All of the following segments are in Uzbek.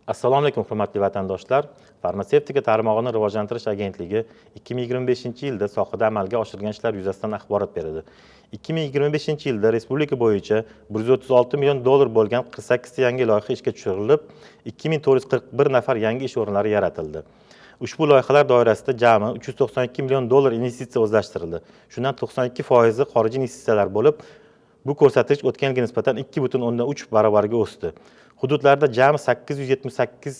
Assalomu alaykum, hurmatli vatandoshlar! Farmatsevtika tarmog'ini rivojlantirish agentligi 2025-yilda sohada amalga oshirilgan ishlar yuzasidan axborot berdi. 2025-yilda respublika bo'yicha 136 million dollar bo'lgan 48 ta yangi loyiha ishga tushirilib, 2441 nafar yangi ish o'rinlari yaratildi. Ushbu loyihalar doirasida jami 392 million dollar investitsiya o'zlashtirildi. Shundan 92 foizi xorijiy investitsiyalar bo'lib, bu ko'rsatkich o'tgan yilga nisbatan 2,3 barobarga o'sdi. Hududlarda jami 878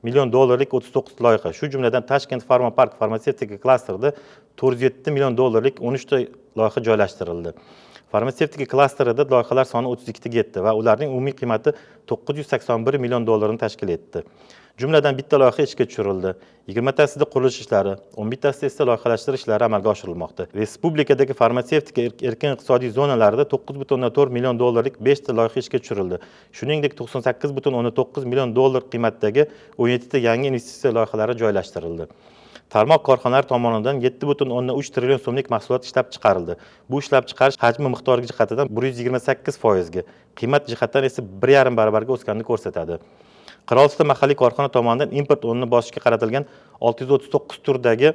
million dollarlik 39 loyiha, shu jumladan Tashkent Pharma Park farmatsevtika klasterida 407 million dollarlik 13 ta loyiha joylashtirildi. Farmatsevtika klasterida loyihalar soni 32 taga yetdi va ularning umumiy qiymati 981 million dollarni tashkil etdi. Jumladan, bitta loyiha ishga tushirildi, 20 tasida qurilish ishlari, 11tasida esa loyihalashtirish ishlari amalga oshirilmoqda. Respublikadagi farmatsevtika erkin iqtisodiy zonalarida 9,4 million dollarlik beshta loyiha ishga tushirildi. Shuningdek, 98,9 million dollar qiymatdagi 17 ta yangi investitsiya loyihalari joylashtirildi. Tarmoq korxonalari tomonidan 7,3 trillion so'mlik mahsulot ishlab chiqarildi. Bu ishlab chiqarish hajmi miqdori jihatidan 128 foizga, qiymat jihatdan esa 1,5 barobarga o'sganini ko'rsatadi. 46 ta mahalliy korxona tomonidan import o'rnini bosishga qaratilgan 639 turdagi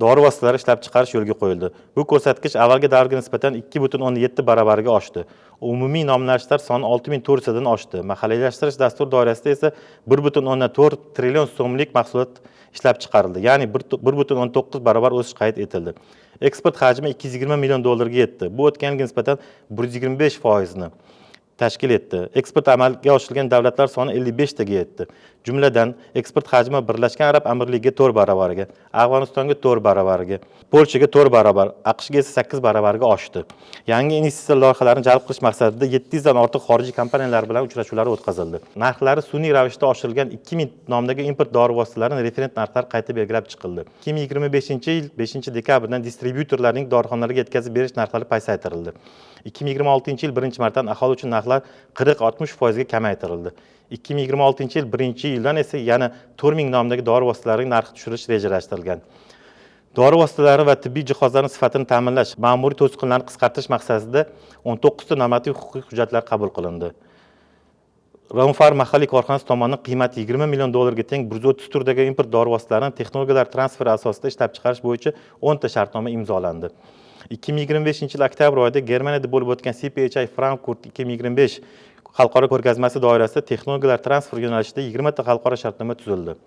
dori vositalari ishlab chiqarish yo'lga qo'yildi. Bu ko'rsatkich avvalgi davrga nisbatan 2,7 barobarga oshdi. Umumiy nomlanishlar soni 6400 tadan oshdi. Mahalliylashtirish dasturi doirasida esa 1,4 trillion so'mlik mahsulot ishlab chiqarildi, ya'ni 1,9 barobar o'sish qayd etildi. Eksport hajmi 220 million dollarga yetdi. Bu o'tgan yilga nisbatan 125 foizni tashkil etdi. Eksport amalga oshirilgan davlatlar soni 55 taga yetdi. Jumladan, eksport hajmi Birlashgan Arab Amirligiga 4 barobarga, Afg'onistonga 4 barobarga, Polshaga 4 barobar, AQShga esa 8 barobarga oshdi. Yangi investitsiya loyihalarini jalb qilish maqsadida 700 dan ortiq xorijiy kompaniyalar bilan uchrashuvlar o'tkazildi. Narxlari sun'iy ravishda oshirilgan 2000 nomdagi import dori vositalarini referent narxlar qayta belgilab chiqildi. 2025-yil 5 dekabrdan distribyutorlarning dorixonalarga yetkazib berish narxlari pasaytirildi. 2026-yil 1 martdan aholi uchun narxlar 40-60 foizga kamaytirildi. 2026-yil 1 iyuldan esa yana 4000 nomdagi dori vositalarining narxi tushirilishi rejalashtirilgan. Dori vositalari va tibbiy jihozlarning sifatini ta'minlash, ma'muriy to'siqlarni qisqartirish maqsadida 19 ta normativ huquqiy hujjatlar qabul qilindi. Romfar mahalliy korxonasi tomonidan qiymati 20 million dollarga teng 130 turdagi import dori vositalarini texnologiyalar transferi asosida ishlab chiqarish bo'yicha 10 ta shartnoma imzolandi. 2025-yil oktyabr oyida Germaniyada bo'lib o'tgan CPHI Frankfurt 2025 xalqaro ko'rgazmasi doirasida texnologiyalar transferi yo'nalishida 20 ta xalqaro shartnoma tuzildi.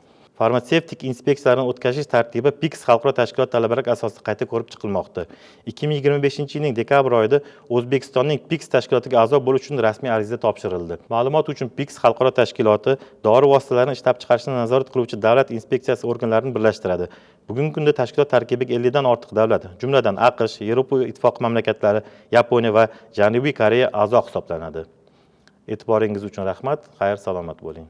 Farmatsevtik inspeksiyalarni o'tkazish tartibi PIKS xalqaro tashkilot talablari asosida qayta ko'rib chiqilmoqda. 2025-yilning dekabr oyida O'zbekistonning PIKS tashkilotiga a'zo bo'lish uchun rasmiy ariza topshirildi. Ma'lumot uchun, PIKS xalqaro tashkiloti dori vositalarini ishlab chiqarishni nazorat qiluvchi davlat inspeksiyasi organlarini birlashtiradi. Bugungi kunda tashkilot tarkibiga 50 dan ortiq davlat, jumladan AQSh, Yevropa Ittifoqi mamlakatlari, Yaponiya va Janubiy Koreya a'zo hisoblanadi. E'tiboringiz uchun rahmat. Xayr, salomat bo'ling.